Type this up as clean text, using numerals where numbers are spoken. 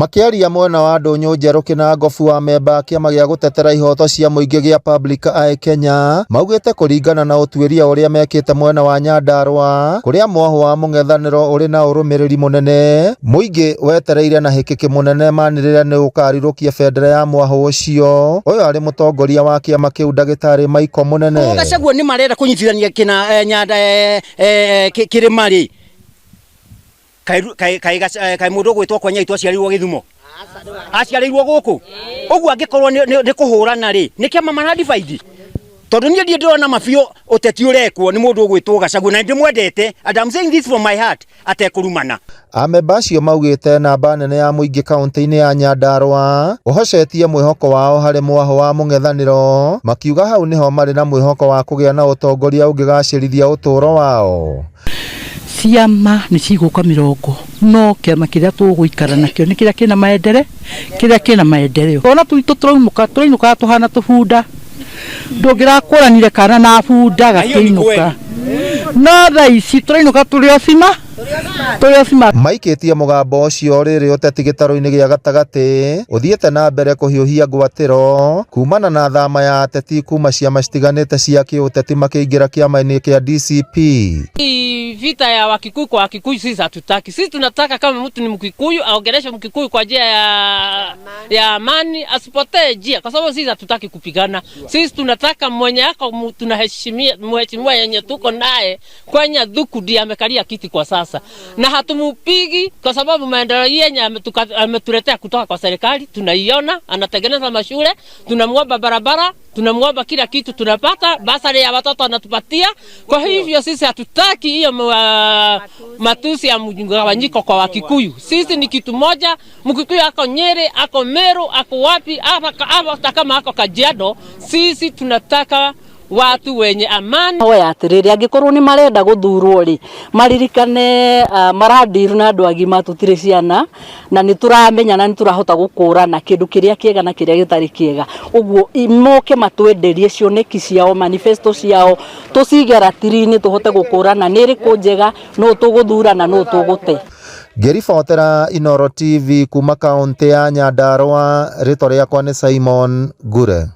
Makĩaria mwena wa Ndũnyũ Njerũ Kĩnangobu wa memba a kĩama gĩa gũtetera ihoto cia mũingĩ gĩa Public Eye Kenya maugĩte kũringana na ũtuĩria ũrĩa mekĩte mwena wa Nyandarua kũrĩa mwahũ wa mũng'ethanĩro ũrĩ na ũrũmĩrĩri mũnene mũingĩ wetereire na hĩkĩkĩ mũnene manĩrĩre nĩ ũkarirũkia bendera ya mwahũ ũcio. Ũyũ arĩ mũtongoria wa kĩama kĩu ndagĩtarĩ Michael Mũnene. Gachagua nĩ marenda kũnyitithania kĩna eh, nyanda eh, eh, kĩrĩma rĩ kaĩ mũndũ ũgwĩtwo kwa nyaitũ aciarĩirwo Gĩthumo aciarĩirwo gũkũ ũguo angĩkorwo nĩ kũhũrana rĩ nĩ kĩama mara divide tondũ niĩ ndiĩ ndĩrona mabiũ ũteti ũrekwo nĩ mũndũ ũgwĩtwo Gachagua na ndĩmwendete and I'm saying this from my heart atekũrumana. Amemba acio maugĩte namba nene ya mũingĩ kaunti-inĩ ya Nyandarua ũhocetie mwĩhoko wao harĩ mwahũ wa mũng'ethanĩro makiuga hau nĩho marĩ na mwĩhoko wa kũgĩa na ũtongoria ũngĩgacĩrithia ũtũũro wao. Ciama nĩ cigũka mĩrongo no kĩama kĩrĩa tũgũikara nakĩo nĩ kĩrĩa kĩna maendere kĩrĩa kĩna maendereo ona twitũ tũrainũka tũrainũkaga tũhana tũbunda ndũngĩrakũranire kana na bunda gakĩinũka no thaa ici tũrainũka tũrĩ ocima tũrĩ ocima. Maikĩtie mũgambo ũcio rĩrĩ ũteti gĩtarũ-inĩ gĩa gatagatĩ ũthiĩte na mbere kũhiũhia ngwatĩro kumana na thama ya ateti kuma ciama citiganĩte cia kĩũteti makĩingĩra kĩama-inĩ kĩa DCP. Hii vita ya Wakikuyu kwa Wakikuyu sisi hatutaki. Sisi tunataka kama mtu ni Mkikuyu aongeleshe Mkikuyu kwa njia ya amani, asipotee njia, kwa sababu sisi hatutaki kupigana. Sisi tunataka mwenye ako tunaheshimia mheshimiwa yenye tuko naye kwenye Thuku ndiye amekalia kiti kwa sasa, na hatumupigi kwa sababu maendeleo yenye ametuletea kutoka kwa serikali tunaiona, anatengeneza mashule, tunamwomba barabara, tunamwomba kila kitu, tunapata basari ya watoto anatupatia. Kwa hivyo sisi hatutaki hiyo matusi ya mgawanyiko kwa Wakikuyu. Sisi ni kitu moja. Mkikuyu ako Nyeri, ako Meru, ako wapi, hata kama ako Kajiado, sisi tunataka watu wenye amani. Hoya atiriri angikorwo ni marenda guthurwo ri maririkane marandiru na andu agima tutire ciana na ni turamenya na ni turahota gukurana kindu kiria kiega na kiria gitari kiega uguo moke matwenderie cioneki ciao manifesto ciao tucige ratiri-ini tuhote gukurana ni iriku njega no tuguthura na no tugute. Ngĩribotera Inooro TV kuma kaunti ya Nyandarua, rĩtwa rĩakwa nĩ Simon Ngure.